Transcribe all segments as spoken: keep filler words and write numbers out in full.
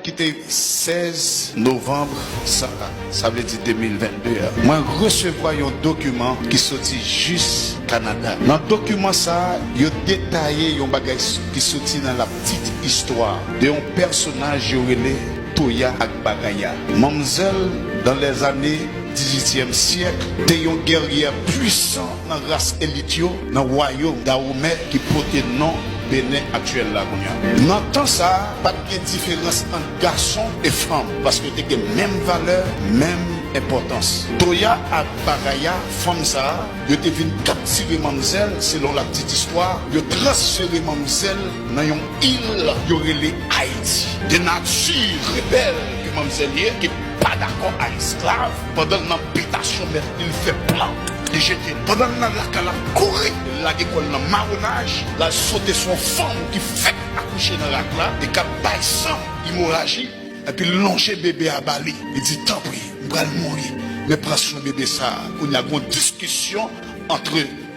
ki te sèz novanm sa a, sa vle di de mil vennde a, mwen resevwa yon dokiman ki soti jis Kanada. Nan dokiman sa a, yo detaye yon bagay s- ki soti nan la petite histoire de yon pèsonaj yo rele Toya ak Bagaya. Manmzèl, dans les années dizuityèm syèk, te yon gèryè pwisan nan ras elit yo nan wayòm Dawomè ki pote non Benin aktyèl la kounye a. Nan tan sa a, pa t gen diferans ant gason e fanm, paske yo te gen menm valè, menm enpòtans. Toya ak Bagaya, fanm sa a, yo te vin kaptire manmzèl, selon la petite histoire, yo transfere manmzèl nan yon il yo rele Ayiti. De nati rebèl ke manmzèl ye, ki pa dakò a esklav, pandan l nan bitasyon mèt li, l fè plan, li jete l. Pandan l nan lakay, l ap kouri, l lage kò l nan mawonaj, l al sote sou yon fanm ki fèk akouche nan rak la, e k ap bay san, emoraji, epi l lonje bebe a ba li. Li di, "Tanpri, m pral mouri, men pran swen bebe sa a." Kounye a, gen yon diskisyon ant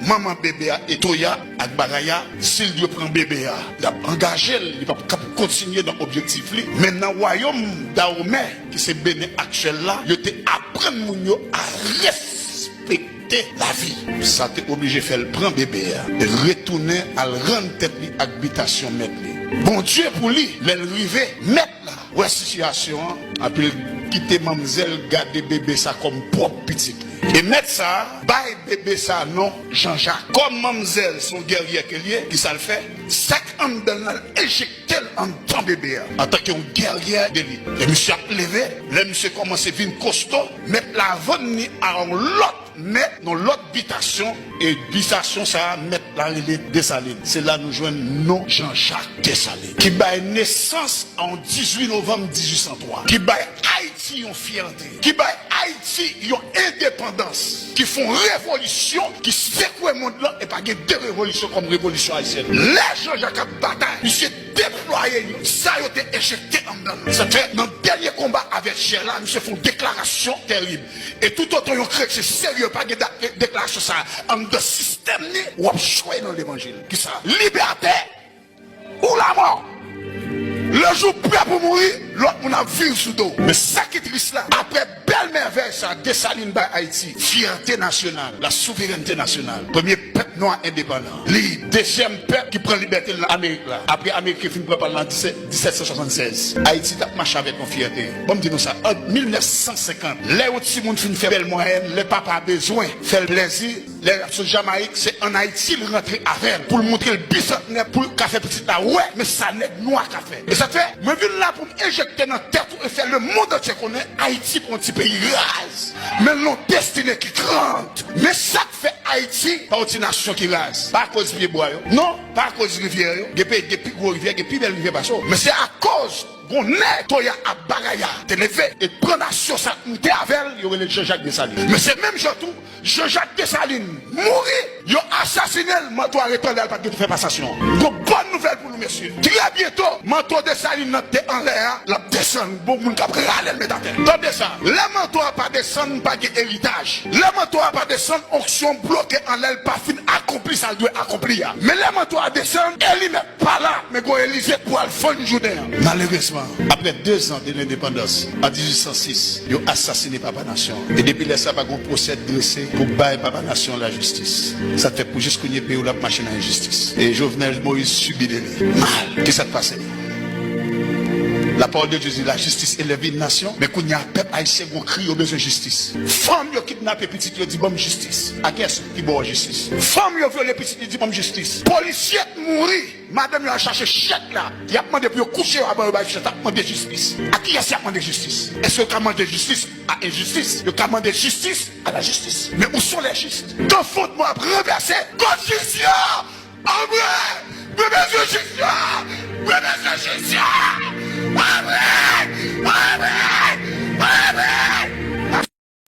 manman bebe a e Toya ak Bagaya, si l dwe pran bebe a, l ap angaje l, li p ap kab kontinye nan objektif li. Men nan wayòm Dawomè, ki se Benin aktyèl la, yo te aprann moun yo a respekte lavi. Sa te oblije fè l pran bebe a e retounen al rann tèt li ak bitasyon mèt li. Bondye pou li, lè l rive, mèt la wè sitiyasyon an, epi l kite manmzèl gade bebe sa kòm pwòp pitit li. E mèt sa a bay bebe sa a non Jan Jak. Kòm manmzèl se yon gèryè ke l ye, kisa l fè? Sa k anndan l, l al enjekte l anndan bebe a, antanke yon gèryè delit. E misye ap leve, lè misye kòmanse vin kosto, mèt la vann li a yon lòt mèt, yon lòt bitasyon, e bitasyon sa a, mèt la rele Desalin. Se la nou jwenn non Jan Jak Desalin, ki bay nesans a yon dizuit novanm dizuit san twa, ki bay Ayiti yon fyète, ki bay Ayiti yon endepandans, ki fè yon revolisyon, ki sekwe mond lan, e pa gen de revolisyon kòm revolisyon ayisyèn. Lè Jan Jak ap batay, misye deplwaye yo, sa yo te enjekte anndan l. Sa fè, nan dènye konba avèk chè la, misye fè yon deklarasyon terib. E toutotan yon kretyen serye pa gen dat deklarasyon sa a anndan sistèm li, w ap chwe nan levanjil. Kisa? Libète ou lamò. Le jou prè pou mouri, lòt moun ap viv sou do w. Men sa ki tris la, apre bèl mèvèy sa Desalin bay Ayiti, fyète nasyonal, la souverènte nasyonal, premye pèp nwa endepandan, li dezyèm pèp ki pran libète l nan Amerik la. Apre Ameriken fin pran pa l nan disèt san swasannsèz, Ayiti t ap mache avèk yon fyète. Ban m di nou sa, ant mil nèf san senkant, lè yon timoun fin fè bèl mwayèn, lè papa bezwen fè l plèzi, lè l ap sot Jamayik, se ann Ayiti l rantre avè l, pou l montre l bisantnè, pou l ka fè pitit la wè men sa nèg nwa ka fè. E sa k fè, mwen vin la pou m enjekte nan tèt ou e fè lemonn antye konnen Ayiti pa yon ti peyi raz, men l yon destine ki grand. Men sa k fè Ayiti pa yon ti nasyon ki raz. Pa akoz pye bwa yo, non, pa akoz rivyè yo. Gen peyi ki gen pi gwo rivyè, gen pi bèl rivyè pase w. Men se akoz gon nèg Toya ak Bagaya te leve e pran nasyon sa, moute avè l, yo rele l Jan Jak Desalin. Men se menm jan tou, Jan Jak Desalin mouri, yo asasinen l, manto a rete anlè a, l pa t gen pou fè pasasyon. Gon bòn nouvèl pou nou, mesye. Trè byento, manto Desalin nan te anlè a, l ap desann, gon moun k ap rale l met atè. Tande sa, lè manto a pa desann, pa gen eritaj. Lè manto a pa desann, onksyon bloke anlè l, pa fin akonpli sa l dwe akonpli a. Men lè manto a desann, Eli mèt pa la, men gon Elize k pral vann jounen an. Malerezman, apre de zan de lendepandans, an dizuit san sis, yo asasinen papa nasyon an. E depi lè sa, pa gon pwosè drese pou bay papa nasyon an lajistis. Sa k fè pou jis kounye peyi w la ap mache nan enjistis. E Jovenel Moïse sibi de li. Mal. Kisa k pase? La parole de Dieu di, la justice élève une nation. Men kounye a, pèp ayisyen gon kri, yo bezwen jistis. Fanm yo kidnape pitit yo, di, "Ban m jistis." A kiyès ki ba w jistis? Fanm yo vyole pitit li, di, "Ban m jistis." Polisye mouri. Madanm yo al chache chèk la. Y ap mande pou yo kouche yo avan yo bay chèk la, ap mande jistis. A kiyès y ap mande jistis? Èske yo ka mande jistis a enjistis? Yo ka mande jistis a lajistis. Men où sont les justes? Kan fondman ap ranvèse, kot jis yo? Anmwe! Mwen bezwen jis yo! Mwen bezwen jis yo! Anmwe!